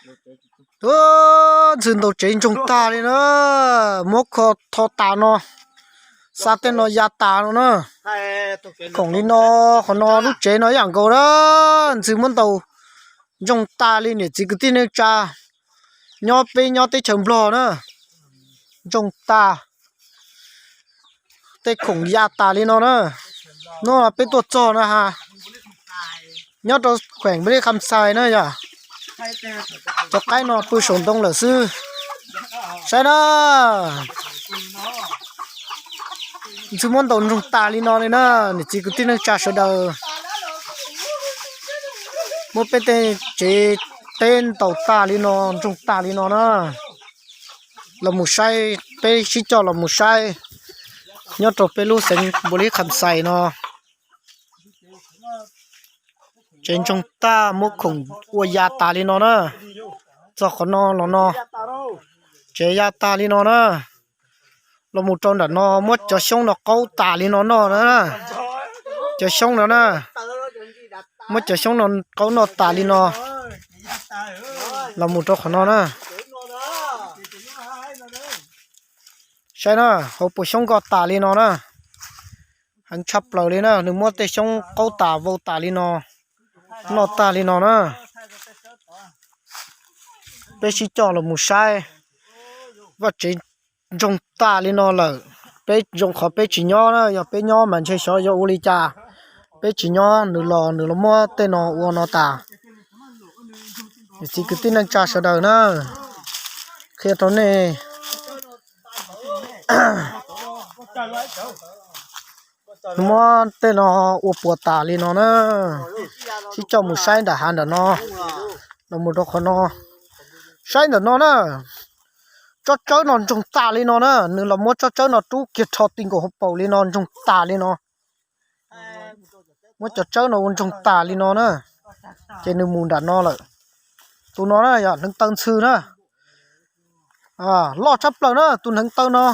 Ntxhw ntaus tsev ntsoog tag li na, muab kho tho tas no, xa tej no ya tas no na. Khoom li no, qhov no lub tsev no ib yam nkaus na, ntxhw muab ntaus ntsoog tas li niam txiv kwv tij neej tsa nyob peb nyob teb chaws Nplog na, ntsoog tas, tej khoom ya tas li no na. Hnub no peb tuaj txog na ha, nyob rau kheem Npab Lis Kham Xais na yom. Cov qaib no pw saum ntoo lawm xwb. Saib na, ntxhw muab ntaus ntsoog tas li no li na, niam txiv kwv tij neej tsa sawv daws. Muab peb tej tsev teb ntaus tas li no, ntsoog tas li no na. Los mus saib, peb sib coj los mus saib nyob rau peb lub xeev Npab Lis Kham Xais no. Tsev ntsoog tag muab khoom ua ya tas li no na. Txog qhov no los no, tsev ya tas li no na. Los mus rau nram no muab cov xyoob no qaub tas li no noj na. Cov xyoob no na, muab cov xyoob no qaub noj tas li no. Los mus rau qhov no na. Saib na, hauv paus xyoob nkoj tas li no na. Heev tshaj plaws li na, nws muab tej xyoob qaub tas vau tas li no, noj tag li no na. Peb sib coj los mus saib, vaj tsev ntsoog tas li no lawm. Peb zoo qhov peb tsis nyob na, yog peb nyob mas ntshe xyov yuav ua li cas. Peb tsis nyob, nws los nws los muab tej no ua no tas. Niam txiv kwv tij neej tsa sawv daws na, qhia rau nej, nws muab tej no ua puas tas li no na. Sib coj mus saib nram hav nram no, los mus rau qhov no, saib ntawm no na. Tsob tsawb no ntsoog tas li no na, nws los muab tsob tsawb no rub kiag rho ti nkaus hauv paus li no ntsoog tas li no. Muab cov tsawb no ua ntsoog tas li no na, ces nws mus nram no lawm. Tus no na yog hneev taw ntxhw na, loj tshaj plaws na tus hneev taw no.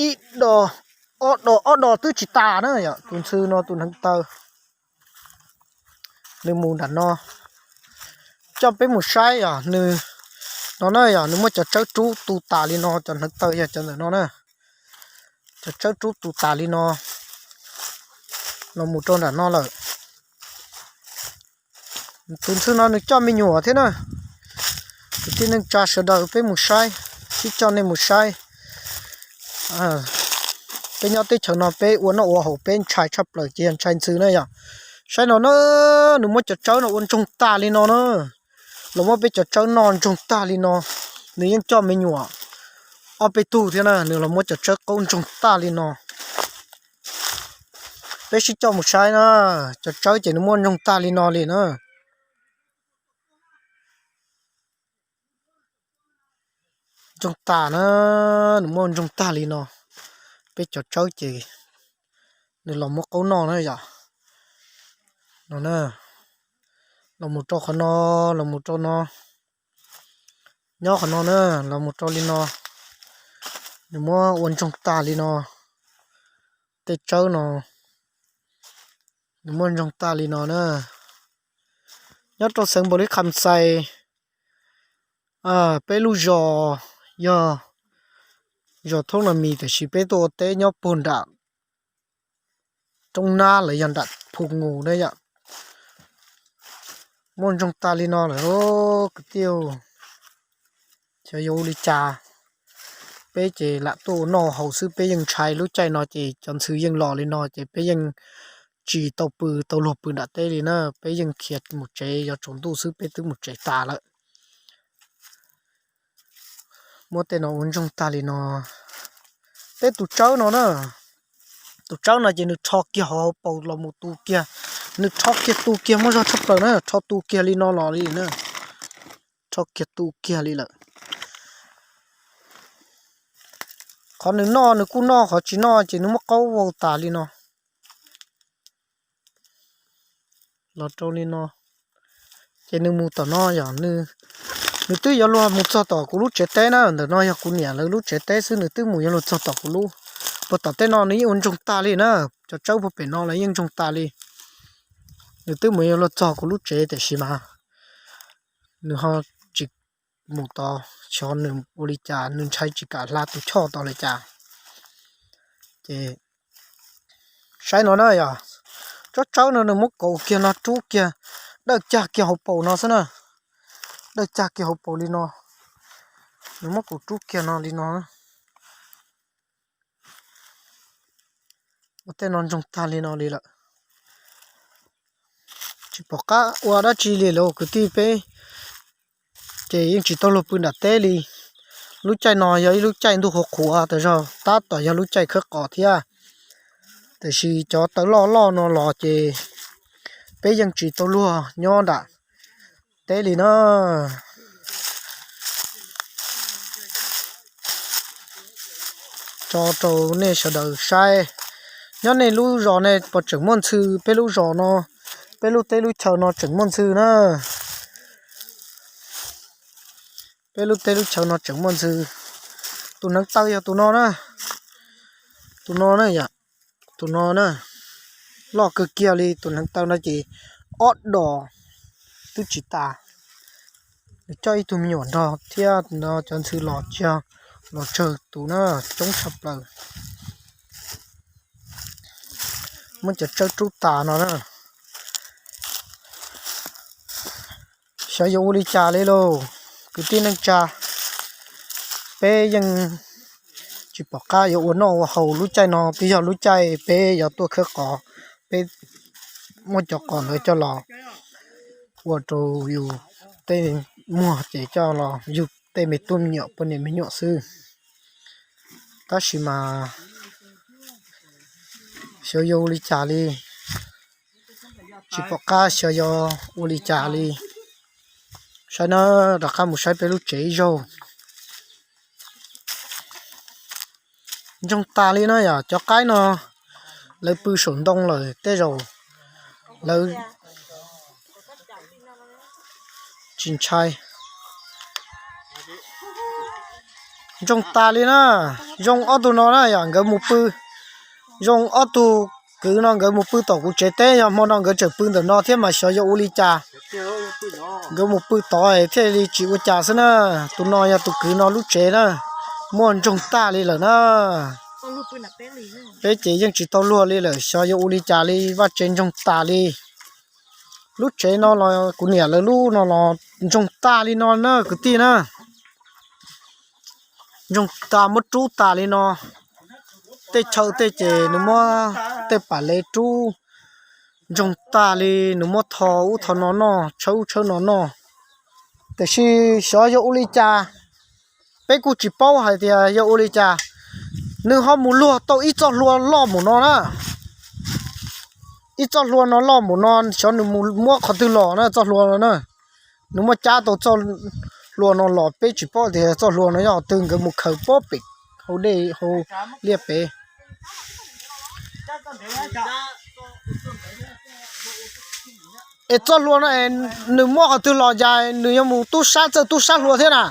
Ib dos, ob dos, ob dos twb tsis tas na yom, tus ntxhw no tus hneev taw. Nws mus nram no, coj peb mus saib yog nws, no na yog nws muab cov tsawb rub tu tas li no, cov hneev taw yog cov ntawm no na. Cov tsawb rub tu tas li no, los mus rau nram no lawm. Tus ntxhw no nws coj me nyuam thiab na. Kwv tij neej tsa sawv daws peb mus saib, sib coj nej mus saib. Peb nyob teb chaws no peb ua noj ua haus peb ntshai tshaj plaws ces yog ntshai ntxhw na yom. Saib no na, nws muab cov tsawb no ua ntsoog tas li no na. Los muab peb cov tsawb noj ntsoog tag li no. Nws yeej coj me nyuam ob peb tug thiab na, nws los muab cov tsawb qaub ntsoog tag li no. Peb sib coj mus saib na, cov tsawb ces nws muab ntsoog tag li no li na. Ntsoog tas na, nws muab ntsoog tag li no. Peb cov tsawb ces nws los muab qaub noj na yom. No, los mus rau qhov no, los mus rau no, nyob qhov no na, los mus rau li no, nws muab ua ntsoog tag li no. Tej tsawb no nws muab ntsoog tag li no na. Nyob rau xeev Npaus Lis Kham Xais, peb lub zos yog zos Thoob Las Mis, tiam sis peb tuaj ua teb nyob puag nram Roob Nab los yog nram Phu Nus na yom. Muab ntsoog tag li no lawm kwv tij, xyov yuav ua li cas. Peb ces lam tuaj ua noj haus xwb, peb yeej ntshai lub caij no ces cov ntxhw yeej los li no ces peb yeej tsis tau pw tau luag pw nram teb li na, peb yeej khiav mus tsev, yuav tsaus ntuj xwb peb twb mus tsev tas lawm. Muab tej no ua ntsoog tag li no. Peb tus tsawb no na, tus tsawb no ces nws rho kiag hauv paus los mus tu kiag, nws rho kiag tu kiag muaj zog tshaj plaws na, rho tu kiag li no los li na, rho kiag tu kiag li lawm. Qhov nws noj nws kuj noj, qhov tsis noj ces nws muab qaub vau tas li no. Los rau li no, ces nws mus tom no yog nws, nws twb yuav luag mus txog tom kuv lub tsev teb na, ntawm no yog kuv niam lawv lub tsev teb xwb, nws twb mus yuav luag txog tom kuv lub, puag tom tej no nws yeej ua ntsoog tag li na, cov tsawb puag pem no los yeej ntsoog tag li. Nws twb mus yuav luag txog kuv lub tsev tiam sis mas nws ho tsis mus tod, xyov nws ua li cas, nws ntshai tsis kam hla tus choj tod li cas. Ces saib no na yog, tsawb tsawb no nws muab kaus kiag no rub kiag, dawj cag kiag hauv paus no xwb na. Dawj cag kiag hauv paus li no, nws muab kaus rub kiag no li no. Ua tej no ntsoog tag li no li lawm. Tsis pom qab ua dab tsi li lawm kwv tij peb. Ces yeej tsis tau luag pw nram teb li. Lub caij no yog ib lub caij ntuj qhuav qhuav tas zog, tab tom yog lub caij khawb qos thiab. Tiam sis cov taw loj loj no los ces peb yeej tsis tau luag nyob nram teb li na. Tso rau nej sawv daws saib, nyob nej lub zos ne puas tseem muaj ntxhw? Peb lub zos no, peb lub teb lub chaw no tseem muaj ntxhw na. Peb lub teb lub chaw no tseem muaj ntxhw. Tus hneev taw yog tus no na. Tus no na yom, tus no na, loj kawg kiag li. Tus hneev taw no ces ob dos twb tsis tas. Nws coj ib tug me nyuam nrog thiab no, cov ntxhw los tsis yog los tsawg tus na, coob tshaj plaws. Muab cov tsawb rub tas no na. Xyov yuav ua li cas li lauj, kwv tij neej tsa. Peb yeej tsis pom qab yuav ua noj ua haus lub caij no, twb yog lub caij peb yuav tuaj khawb qos, peb muab cov qos ntawd coj los ua rau yus tej muag ces coj los yug tej me tub me nyuam poj niam me nyuam xwb. Tab sis mas xyov yuav ua li cas li, tsis pom qab xyov yuav ua li cas li. Saib na, rov qab mus saib peb lub tsev ib zaug. Ntsoog tas li na yom, cov qaib no lawv pw saum ntoo lawm tej zaum lawv tsis ntshai. Ntsoog tas li na, zoo ob tug no na yom, nkawd mus pw, zoo ob tug kwv no nkawd mus pw tom kuv tsev teb, yog hmo no nkawd tseem pw ntawm no thiab mas xyov yuav ua li cas. Nkawd mus pw tod thiaj li tsis ua cas xwb na. Tus no yog tus kwv no lub tsev na, muaj ntsoog tag li lawm na. Peb ces yeej tsis tau luag li lawm, xyov yuav ua li cas li, vaj tsev ntsoog tas li. Lub tsev no los kuv niam lawv lub no los ntsoog tag li no na kwv tij na. Ntsoog tas muab rub tas li no. Tej chaw tej ces nws muab tej pam lev rub ntsoog tag li, nws muab tho ub tho no noj, tshawb ub tshawb no noj. Tiam sis xyov yog ua li cas, peb kuj tsis paub hais tias yog ua li cas. Nws ho mus luag tau ib txoj hlua loj mus no na. Ib txoj hlua no loj mus no, xyov nws mus muab qhov twg los na, txoj hlua no na. Nws muab cab tau txoj hlua no los, peb tsis paub tias txoj hlua no yog qhov twg, nkawd mus khaws pob pem hauv dej hauv liaj pem. Es txoj hlua no nws muab qhov twg los cas, nws yuav mus tub sab txawj tub sab hlua thiab na.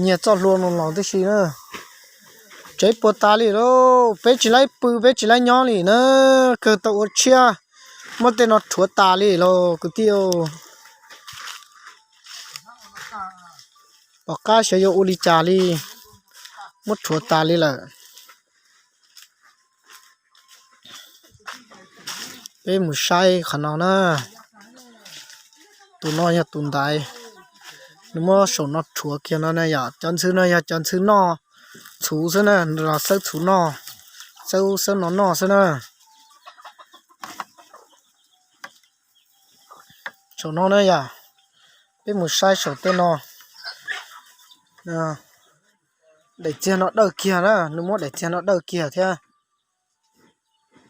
Nyiag txoj hlua no los tib si na. Tsev puas tas li lauj, peb tsis laib pw peb tsis laib nyob li na. Kawg tau ua tshiab, muab tej no rhuav tas li lauj kwv tij. Tom qab xyov yuav ua li cas li, muab rhuav tas li lawm. Peb mus saib qhov no na. Tus no yog tus ntaiv, nws muab saum no rhuav kiag no na yom. Cov ntxhw no yog cov ntxhw noj txhuv xwb na, nws los xawb txhuv noj, xawb xawb no noj xwb na. Saum no na yom, peb mus saib saum tej no. Daim txiag no dawj kiag na, nws muab daim txiag no dawj kiag thiab.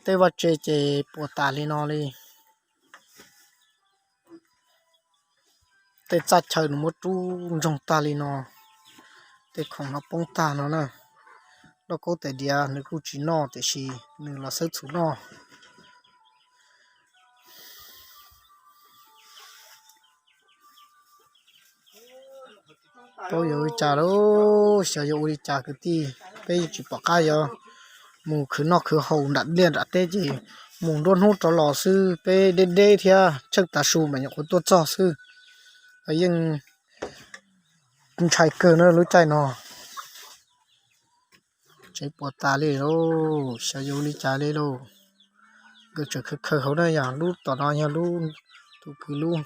Tej vaj tse ces puas tas li no li. Tej txaj chaw nws muab rub ntsoog tag li no. Tej khoom no poob tag no na. Lauj kaub tais diav nws kuj tsis noj tiam sis nws los xawb txhuv noj. Tau yuav ua li cas lauj, xyov yuav ua li cas kwv tij, peb yeej tsis pom qab yuav mus khwv noj khwv haus nram liaj nram teb ces mus nruab hnub rov los xwb, peb deb deb thiab tsheej tav su mas nyuam qhuav tuaj txog xwb. Yeej ntshai kawg na lub caij no. Tsev puas tas li lauj, xyov yuav ua li cas li lauj. Nkawd tseem khaws khaws hauv na, yog lub tom no yog lub tus kwv lub.